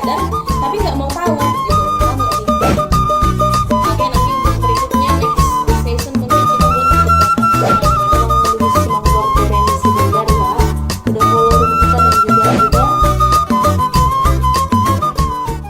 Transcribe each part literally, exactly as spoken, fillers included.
Tapi nggak mau tahu gitu. Paham nggak sih? Oke, nanti untuk berikutnya, next session, mungkin kita buat untuk Bapak. Tolong tulis nomor Berlin Siregar, ya. Udah follow room kita dan juga udah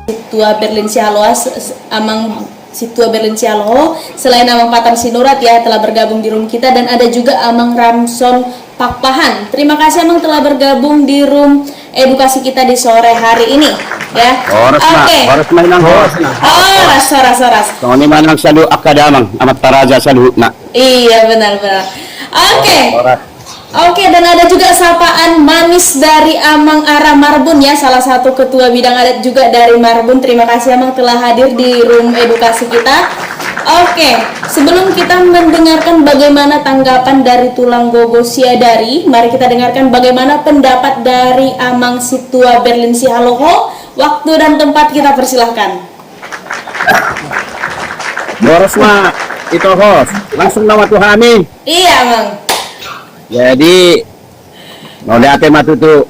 Situa Berlin Sihaloho, s- s- Amang Situa Berlin Sihaloho, selain Amang Patan Sinurat ya, telah bergabung di room kita, dan ada juga Amang Ramson Pakpahan. Terima kasih, Amang, telah bergabung di room edukasi kita di sore hari ini, ya. Horas ma, oke, horas ma, Inang, horas ma. Horas, horas, horas. Songon i ma nang saluhut angka damang, amanta raja saluhutna. Iya, benar, benar. Oke. Horas. Oke, dan ada juga sapaan manis dari Amang Ara Marbun, ya, salah satu ketua bidang adat juga dari Marbun. Terima kasih, Amang, telah hadir di room edukasi kita. Oke, sebelum kita mendengarkan bagaimana tanggapan dari Tulang Gogo Siadari, mari kita dengarkan bagaimana pendapat dari Amang Situa Berlin Sihaloho. Waktu dan tempat kita persilahkan. Horas ma, ito host. Langsung nama tu hami. Iya, Amang. Jadi, mauliate ma tutu.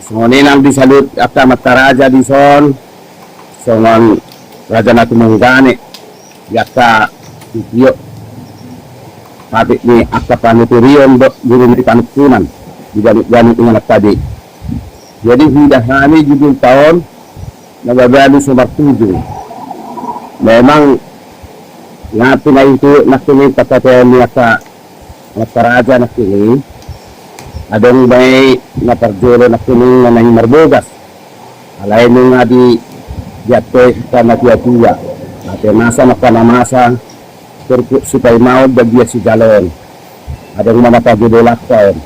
Songon i nang di saluhut angka amanta raja dison, songon raja na tumunggane, di angka sitio, tapi di angka panuturion dohot guru ni panungkunan di ganup-ganup inganan tadi. Jadi, huida hami judulta on na mabalu so martujung. Memang, nga pinaintuhut nangkining pangkataion ni angka amanta raja nangkining, adong ma i na parjolo nangkining na naeng marbogas. Alai nunga di, diantoi angka na tua-tua. Ate masa ma angka na masa, turpuk sipaimaon dan dia sijaloon. Adong ma na pajolo langkaon.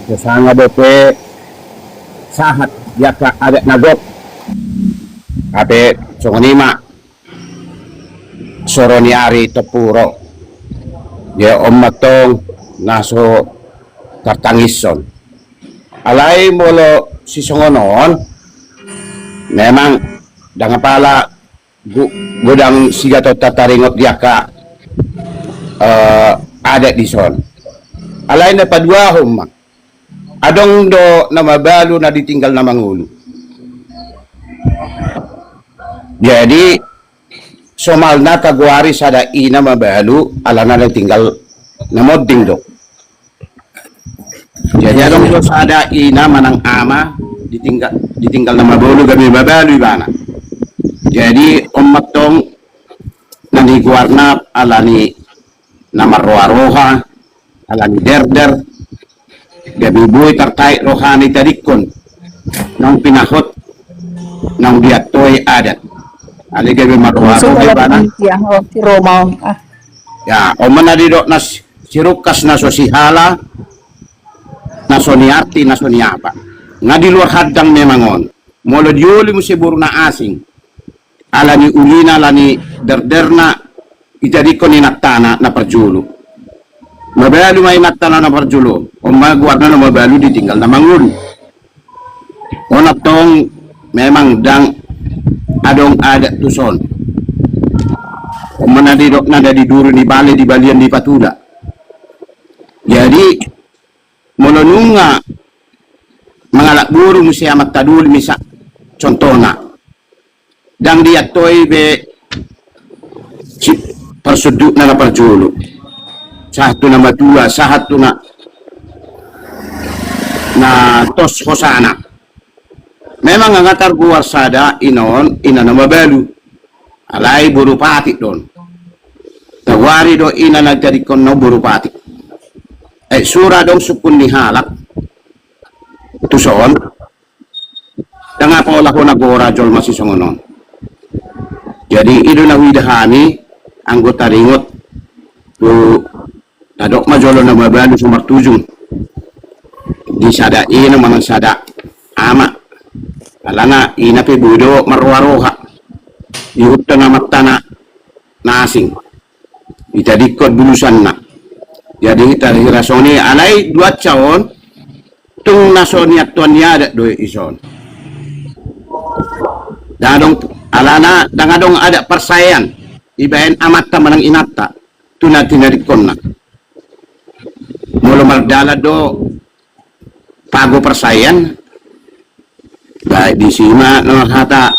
Sesanga dope sahat di angka adat na gok. Ate songon i ma. Soro ni ari tompu ro. Ia on ma tong na so tartangishon. Alai molo sisongon on, memang ndang apala gu-, godang sigatonta taringot di angka, eh, adat dison. Alai na paduahon ma. Adong do na mabalu na ditinggal na mangolu. Jadi, somalna tagoari sada ina mabalu, alana na ditinggal na monding do. Jadi, adong do sada ina manang ama, ditinggal, ditinggal na mabalu, gabe mabalu ibana. Jadi, on ma tong na nigoarna alani na marroha-roha, alani derder, gabe boi tartarik rohana itadingkon naung pinahot, naung diantoi adat. Alai gabe marroha-roha ibana. Ya, on ma na didok na si-, sirungkas na so sihala, na so niarti, na so niapa. Nga di luar handang memang on. Molo dioli muse boru na asing, alani ulina, alani derderna, itadingkon inantana na parjolo. Mabalu ma inantana na parjolo, on ma goarna na mabalu ditinggal na mangolu. On antong memang ndang adong adat tuson. On ma na didok na di duru ni bale, di balian ni patula. Jadi, molo nunga mangalap boru muse amanta doli, misa contohna. Ndang diantoi be si-, parsundutna na parjolo. Sahat tu na matua, sahat tu na, na tos hosana. Memang nga targoar sada ina on, ina na mabalu. Alai boru patik do on. Tagoari do ina na ditadingkon on boru patik. Eh, sura adong sungkun ni halak. Tuson. Ndang pola hona gora jolma sisongon on. Jadi, i do na huida hami, anggo taringot tu, tadok ma jolo na mabalu so martujung. Di sada ina manang sada ama. Alana ina pe boi do marroha-roha. Ihuthon amantana na asing. Itadingkon bulusanna. Jadi, hira-hira songon i, alai duansa on, tung na so niantuan ni adat do i ison. Ndang adong, alana ndang adong adat parsaean ibaen amanta manang inanta tu na tinadingkonna. Molo mardalan do pago parsaean, Baik, disi ma na hata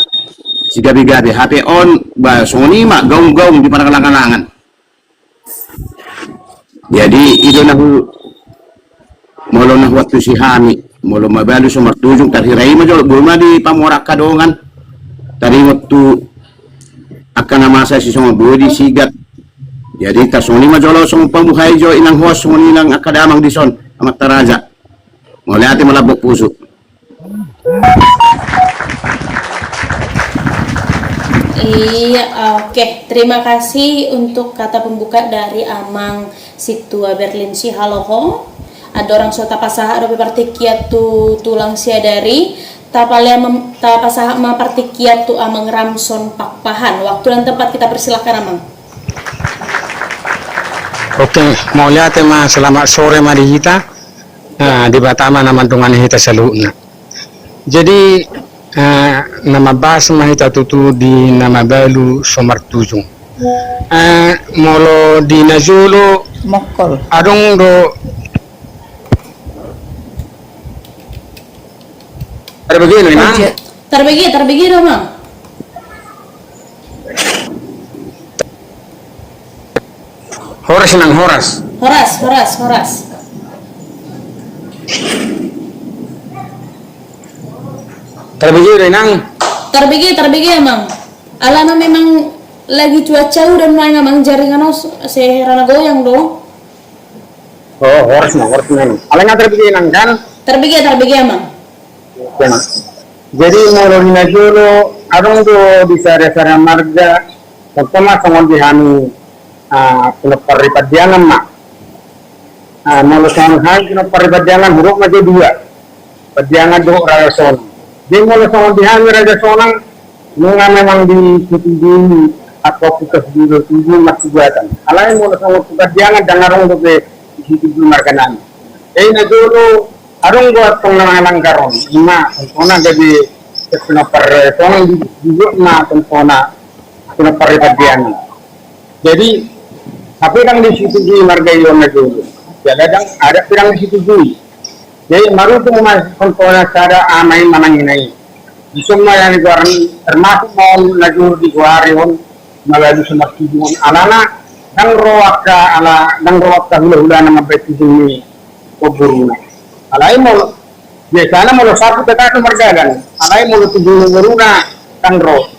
sigabe-gabe, hape on ba songon i ma gaung-gaung di parhalang-halangan. Jadi i do na hu, molo na huantusi hami, molo mabalu so martujung, tarhira i ma jolo, boi ma dipamora angka dongan, taringot tu angka na masa sisongon, boi disigat. Jadi tarsongon i ma jolo, songon pamuhai jo inang host, songon i nang angka damang dison, amanta raja. Mauliate ma lambok pusu. Iya, oke. Terima kasih untuk kata pembuka dari Amang Sintua Berlin Sihaloho. Andorang so tapasahat dope partingkian tu tulang Siadari, tapalea mem-, tapasahat ma partingkian tu Amang Ramson Pakpahan. Waktu dan tempat kita persilahkan, Amang. Oke, mauliate ma, selamat sore ma di hita. Nah, Debata ma na mandongani hita saluhutna. Jadi, eh, na mambahas ma hita tutu di na mabalu so martujung. Eh, molo di na jolo, Mokol. Adong do. Ada begini, Mang. Tarbege, tarbege do, Mang. Horas, Inang, horas. Horas, horas, horas. Tarbege do, Inang. Tarbege, tarbege, Amang. Alana memang lagi cuaca udan ma, Amang, jaringan on se-, seherana goyang do. Oh, horas ma, horas ma, Inang. Alai nga tarbege, Inang, kan? Tarbege, tarbege, Amang. Oke, Inang. Jadi molo di na jolo, adong do di sada-sada marga, contoh ma songon di hami, ah, Pinompar ni Pandiangan ma. Ah, molo songon hami Pinompar ni Pandiangan, hudok ma jo dua. Pandiangan dohot Raja Sonang. Jadi molo songon di hami Raja Sonang, nunga memang disitujui, atau putus dulu tujuh mas jabatan. Alai molo songon tu Pandiangan, ndang adong dope disitujui marga nami. Jadi na jolo, adong do antong na mangalanggar on, ima contohna gabe Pinompar Raja Sonang di, di, na contohna Pinompar ni Pandiangan. Jadi, hape ndang disitujui marga i on na jolo. Jala ndang, adat pe ndang disitujui. Jadi, marujung ma contohna sada ama i manang ina i. Dison ma na digoari, termasuk ma on na jolo digoari on, mabalu so martujung on. Alana, ndang ro angka, ala, ndang ro angka hula-hulana mambahen tujung ni boruna. Alai molo, biasana molo saput ndang adong mardalan. Alai molo tujung ni boruna, ndang ro.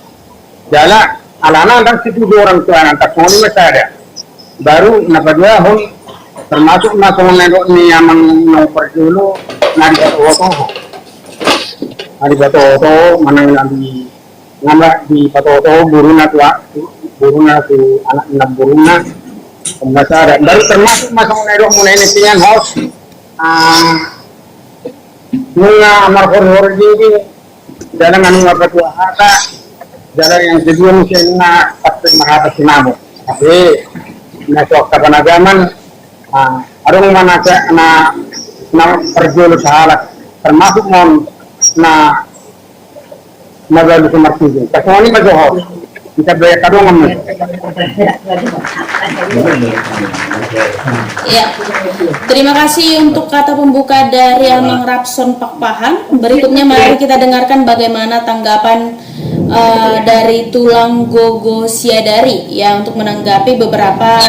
Jala, alana ndang situju orang tuana, ndang songon i ma sada. Baru na paduahon, termasuk ma songon na nidok ni amang naung parjolo, na dipatoto-oto. Na dipatoto-oto, manang na di, na dipatoto-oto boruna tu a-, boruna tu anak ni namboruna. Pembaca ada. Baru termasuk ma songon na nidokmu na i, ninna host. Ah, nunga marhori-hori diri, jala nunga patua hata, jala yang kedua muse nunga pasti marhata sinamot. Tapi, na so angka panagaman, ah, adong ma na, na, na parjolo sahalak, termasuk ma on na mabalu so martujung. Pas songon i ma jo ho. Kita bayar kadongan ma. Ya. Terima kasih untuk kata pembuka dari Amang Rapson Pakpahan. Berikutnya mari kita dengarkan bagaimana tanggapan, eh, dari Tulang Gogo Siadari, ya, untuk menanggapi beberapa,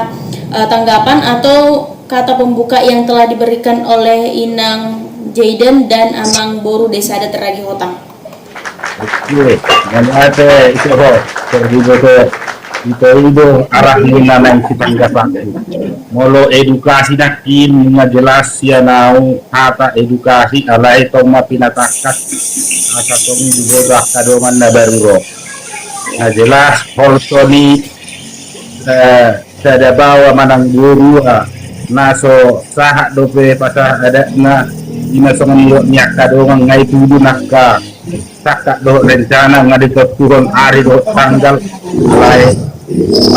eh, tanggapan atau kata pembuka yang telah diberikan oleh Inang Jayden dan Amang Boru Desa Adat Ragi Hotang. Oke, mauliate ise ho, terlibat ho. Ito i do arah ni na naeng sitanggapan. Molo edukasi nangkin nunga jelas sian au hata edukasi, alai tong ma pinatangkas asa tong diboto angka dongan na baru ro. Na jelas holso ni, eh, sada baoa manang boru, ah, na so sahat dope pasahat adatna, ima songon nidok ni angka dongan nga i tudu na angka sangkap dohot rencana nga ditontuhon ari dohot tanggal, alai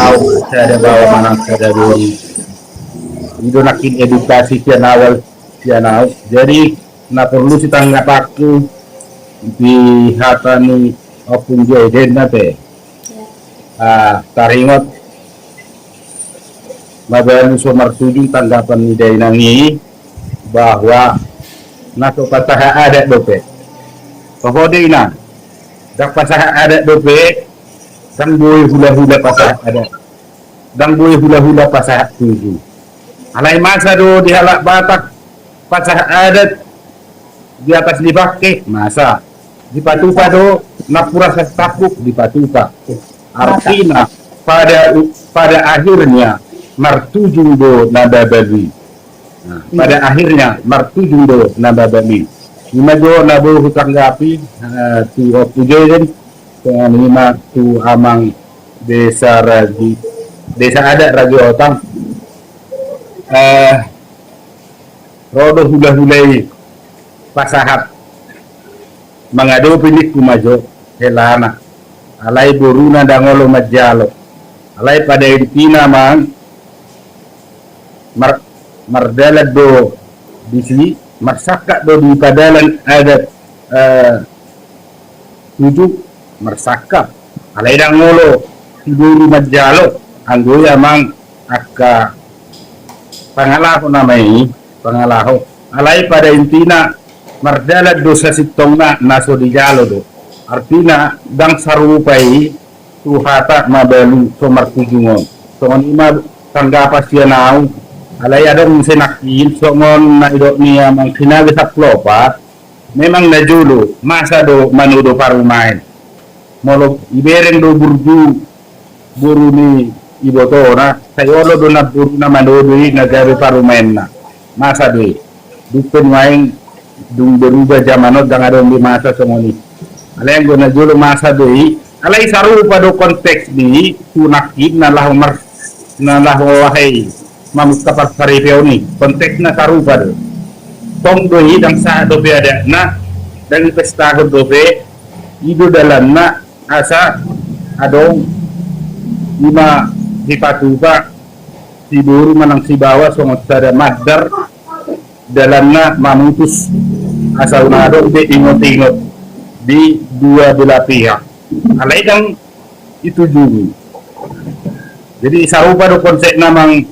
au sada baoa manang sada boru. I do nangkin edukasi sian awal sian au. Jadi na porlu sitanggapanku di hata ni Ompung Jayden ate. Ah, taringot mabalu so martujung tanggapan ni dainang i bahwa na so pasahat adat dope. Toho do inang, ndang pasahat adat dope, ndang boi hulahula pasahat adat, ndang boi hulahula pasahat tuju. Alai masa do di halak Batak pasahat adat di atas ni bangke, masa. Dipatupa do nampuna sasapuk, dipatupa. Artina pada pada akhirnya martujung do na babalu i. Nah, pada akhirnya martujung do na babalu i. Ima jo na boi hutanggapi, eh, tu oku jo i, songon ima tu amang desa Ragi, desa adat Ragi Otang. Eh, ro do hulahula i pasahat mangadopi, ningku ma jo helana. Alai boruna ndang olo manjalo. Alai pada intina amang, mar, mardalan do disi, marsangkap do di padalan adat, eh, tuju, marsangkap. Alai ndang olo si boru manjalo, anggo i amang angka pangalaho nama i, pangalaho. Alai pada intina mardalan do sasintongna, na so dijalo do. Artina ndang sarupa i tu hata mabalu so martujung on. Songon ima tanggapan sian au. Alai adong muse nangkin songon na nidok ni amang Sinaga sampulu opat. Memang na jolo masa do manodo parumaen. Molo ibereng do burju boru ni ibotona, sai olo do namboruna manodo i na gabe parumaenna. Masa do i. Dung pe nuaeng dung berubah zaman on, ndang adong be masa songon i. Alai anggo na jolo masa do i. Alai sarupa do konteks ni tu nangkin na laho mar, na laho aha i, mamungka parsaripeon i, konteksna sarupa do. Tong do i, ndang sahat dope adatna, ndang dipestahon dope. I do dalanna asa adong ima dipatupa si boru manang si baoa songon sada mandar dalanna mamutus, asa unang adong be ingot-ingot di dua belah pihak. Alai ndang ditujungi. Jadi sarupa do konsepna amang,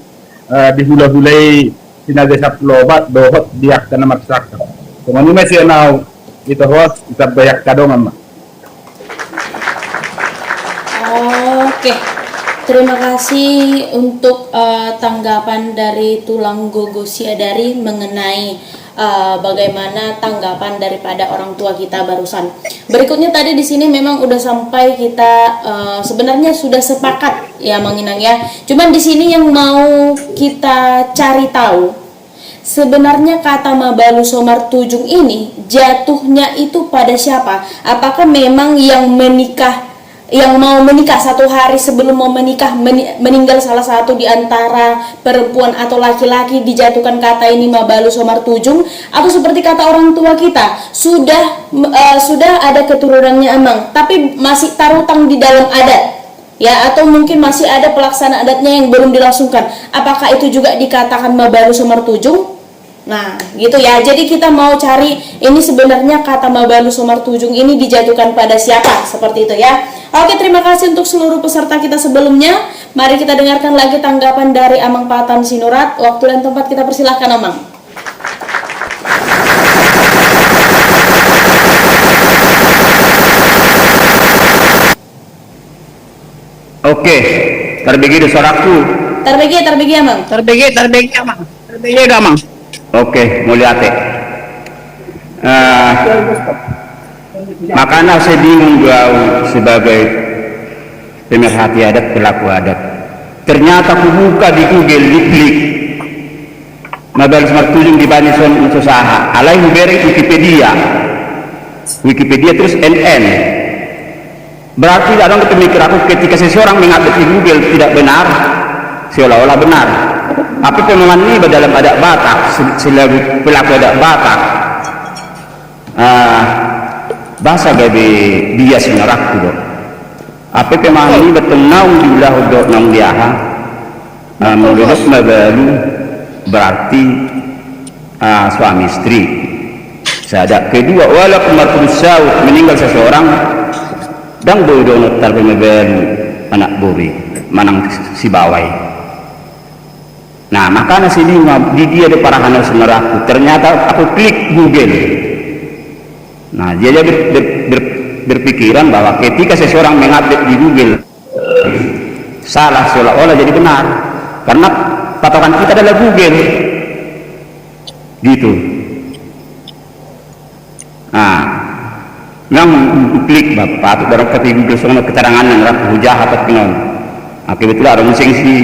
eh, di hulahula i Sinaga sampulu opat dohot di angka na marsangkap. Songon i ma sian au, ito host, ditambai angka dongan ma. Oke, terima kasih untuk, eh, tanggapan dari Tulang Gogo Siadari mengenai, eh, bagaimana tanggapan daripada orang tua kita barusan. Berikutnya tadi di sini memang udah sampai kita, eh, sebenarnya sudah sepakat ya, Amang Inang ya. Cuman di sini yang mau kita cari tahu, sebenarnya kata mabalu so martujung ini jatuhnya itu pada siapa? Apakah memang yang menikah, yang mau menikah satu hari sebelum mau menikah meni-, meninggal salah satu di antara perempuan atau laki-laki, dijatuhkan kata ini mabalu so martujung? Atau seperti kata orang tua kita, sudah, eh, sudah ada keturunannya, Amang, tapi masih tarutang di dalam adat? Ya, atau mungkin masih ada pelaksana adatnya yang belum dilangsungkan. Apakah itu juga dikatakan mabalu so martujung? Nah, gitu ya. Jadi kita mau cari ini sebenarnya kata mabalu so martujung ini dijatuhkan pada siapa, seperti itu ya. Oke, terima kasih untuk seluruh peserta kita sebelumnya. Mari kita dengarkan lagi tanggapan dari Amang Patan Sinurat. Waktu dan tempat kita persilahkan, Amang. Oke, tarbege do suaraku? Tarbege, tarbege, Amang. Tarbege, tarbege, Amang. Tarbege do, Amang. Oke, mauliate. Eh, makana sai bingung do au sebagai pemerhati adat, pelaku adat. Ternyata kubuka di Google, di klik. Mabalu so martujung dibaen songon saha. Alai hubereng Wikipedia. Wikipedia terus N N. Berarti adong do pemikiranku ketika seseorang mengupdate di Google tidak benar, seolah-olah benar. Hape pemahaman niba dalam adat Batak, se-, selaku pelaku adat Batak. Ah, boasa gabe bias, menurutku do. Hape pemahaman niba tong naung diulahon dohot naung di aha. Ah, molo didok mabalu berarti, ah, suami istri. Sada, kedua, walaupun marpudun saut, meninggal seseorang, ndang boi dohononta pe mabalu anak boru i manang sibawa i. Nah, makana sai bingung au, di dia do parahan au, saudaraku. Ternyata aku klik Google. Nah, dia jadi ber, ber, ber, berpikiran bahwa ketika seseorang mengupdate di Google salah, seolah-olah jadi benar, karena patokan kita adalah Google. Gitu. Nah, memang klik ba, patut do rap di Google songon keterangan yang rap hujah atau pinon. Nah, kebetulan adong muse si,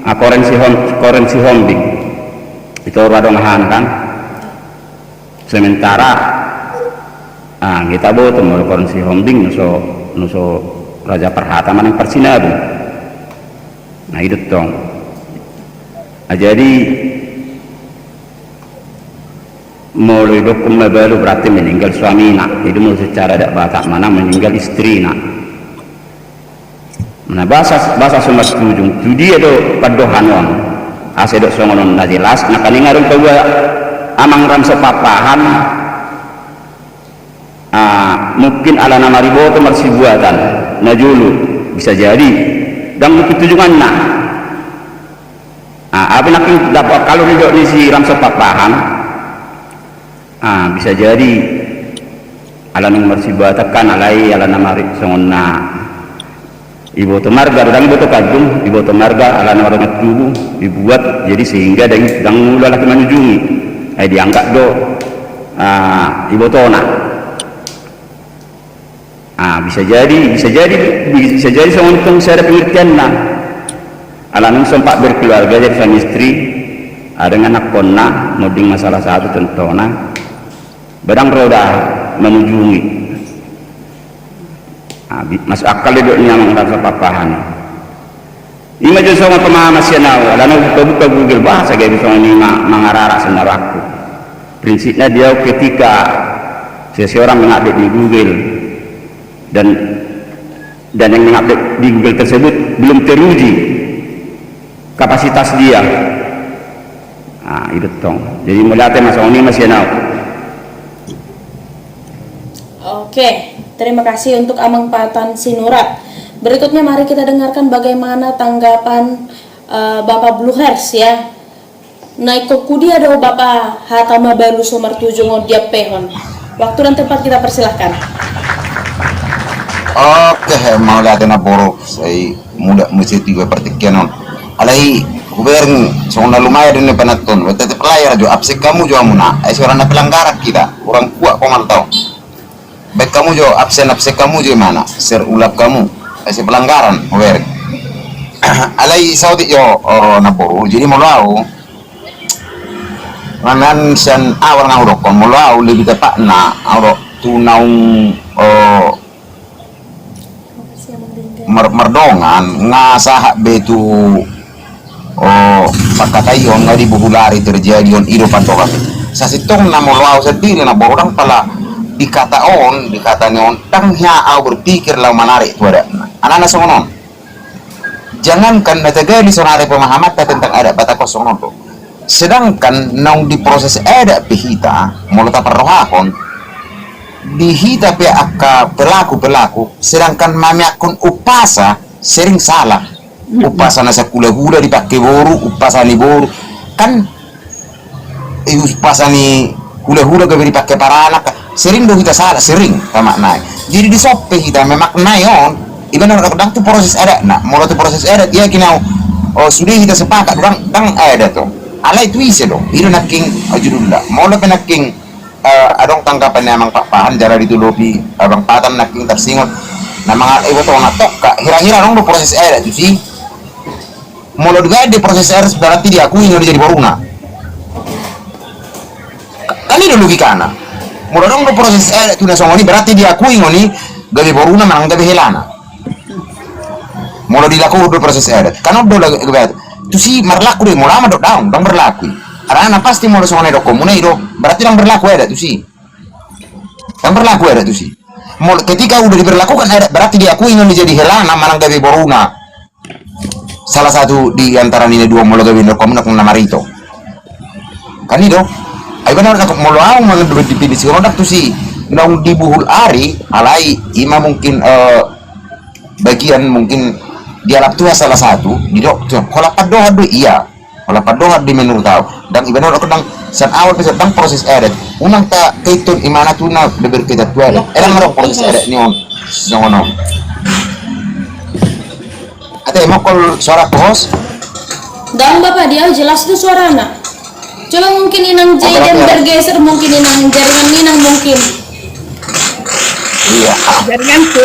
ah, koren Sihon, koren Sihombing. Itu baru adong ahan kan. Sementara, ah, hita boto molo koren Sihombing nuso, nuso Raja Parhata manang Parsinabung. Nah, i do tong. Ah, jadi molo didokkon mabalu berarti meninggal suamina. Jadi molo secara adat Batak manang meninggal istrina. Nah, bahasa, bahasa Sumatera Ujung tu dia do pandohan on. Asa didok songon on na jelas, na kaning adong paboa Amang Ramso Pakpahan, ah, mungkin ala na mariboto marsibuatan na jolo, bisa jadi. Ndang mungkin tu ujunganna. Ah, api nangkin dapat kalau didok ni si Ramso Pakpahan. Ah, bisa jadi ala naung marsibuatan kan, alai ala na mari songon na iboto marga, ndang iboto kandung, iboto marga ala na mari tubu dibuat, jadi sehingga ndang, ndang molo alai manujungi, ai dianggap do, ah, ibotona. Ah, bisa jadi, bisa jadi, bisa jadi songon tong sada pengertianna. Ala naung sompat berkeluarga jadi suami istri, adong anakkonna, monding ma salah satu contohna, ba ndang ro da manujungi. Ah, bi, masuk akal do didok ni Amang Ramso Pakpahan. Ima jo songon pemahaman sian au, ala naung buka-buka Google bahasa gabe songon i ma, mangararak sian na rohangku. Prinsipna di au ketika seseorang mengupdate di Google dan, dan yang mengupdate di Google tersebut belum teruji kapasitas dia. Ah, i do tong. Jadi mauliate ma, songon i ma sian au. Oke, terima kasih untuk Amang Patan Sinurat. Berikutnya mari kita dengarkan bagaimana tanggapan, eh, Bapak Blue Hairs ya. Na ingkon tu dia do Bapak hata mabalu so martujung on diampehon? Waktu dan tempat kita persilahkan. Oke, mauliate na boru, sai muda muse tiba partingkian on. Alai hubereng songon na lumayan do ni panatton, tetep layar jo, absen hamu jo hamuna, ai sai hurang na pelanggaran hita, hurang kuat komal tau. Baen hamu jo absen, absen hamu jo imana, share ulang hamu, ai sai pelanggaran hubereng. Alai saotik jo, o, na boru, jadi molo au, mangan sian awal nga hudokkon, molo au lebih tepatna au do tu naung, o, mar-, mardongan, nga sahat be tu, o, pangkataion nga di bohul ari terjadi on, i do pandohan. Sasintongna molo au sandiri na boru, ndang pala di hata on, di hata ni on, ndang hea au berpikir laho manarik tu adatna. Alana songon on. Jangankan na tagali sonari pemahamanta tentang adat Batak on songon on do. Sedangkan naung diproses adat pe hita, molo taparrohahon, di hita pe angka pelaku-pelaku, sedangkan mameakhon umpasa sering salah. Mm-mm. Umpasa na sahulahula dipake boru, umpasa ni boru. Kan, eh, umpasa ni hulahula gabe dipake paranak, sering do hita salah, sering, tamaknai. Jadi dison pe hita memaknai on, iba na ndang tu proses adatna, molo tu proses adat, ia kina, o, sude hita sepakat, ndang, ndang adat on. Alai tu ise do, i do nangkin, o, judulna. Molo pe nangkin, eh, adong tanggapan ni Amang Pakpahan, jala ditolopi Amang Patan nangkin tarsingot. Na manga-, ibotona tongka, hira-hira adong do proses adat tusi. Molo dibaen do proses adat, berarti diakui ngon i jadi boruna. Kan i do logikana. Molo adong do proses adat tu na songon i, berarti diakui ngon i gabe boruna manang gabe helana. Molo dilakuhon do proses adat, kan on do la-, gabe adat. Tusi marlaku do i, molo au mandok daong, ndang berlaku i. Alana pasti molo songon na didokkonmuna i do, berarti ndang berlaku adat tusi. Ndang berlaku adat tusi. Molo ketika udah diberlakukan adat, berarti diakui ngon i jadi helana manang gabe boruna. Salah satu di antara ni na dua, molo gabe didokkonmuna na marito. Kan i do. Ai benar kan, molo au mangan dua definisi, songon on ndang tusi. Naung di bohul ari, alai ima mungkin, eh, bagian mungkin dialap Tuhan salah satu, didok, holan pandohan do ia. Molo pandohan do i menurut au. Ndang iba na dok, ndang sian awal pe ndang proses adat. Unang takeithon imana tu na beber kita tu adat. Ndang adong proses adat ni on. Songon on. Ate, mokol suara host? Ndang, Bapak, dia jelas tu suarana. Cuma mungkin Inang Jayden bergeser, mungkin Inang jaringan Inang mungkin. Iya. Jaringanku.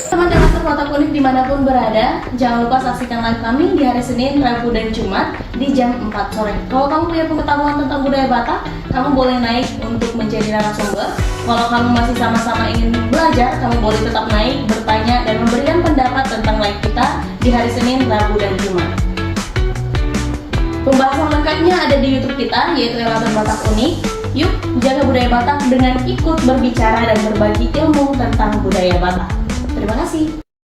Teman-teman Kotak Unik dimanapun berada, jangan lupa saksikan live kami di hari Senin, Rabu, dan Jumat di jam empat sore. Kalau kamu punya pengetahuan tentang budaya Batak, kamu boleh naik untuk menjadi narasumber. Kalau kamu masih sama-sama ingin belajar, kamu boleh tetap naik, bertanya, dan memberikan pendapat tentang live kita di hari Senin, Rabu, dan Jumat. Pembahasan lengkapnya ada di YouTube kita, yaitu Elater Batak Unik. Yuk, jaga budaya Batak dengan ikut berbicara dan berbagi ilmu tentang budaya Batak. Terima kasih.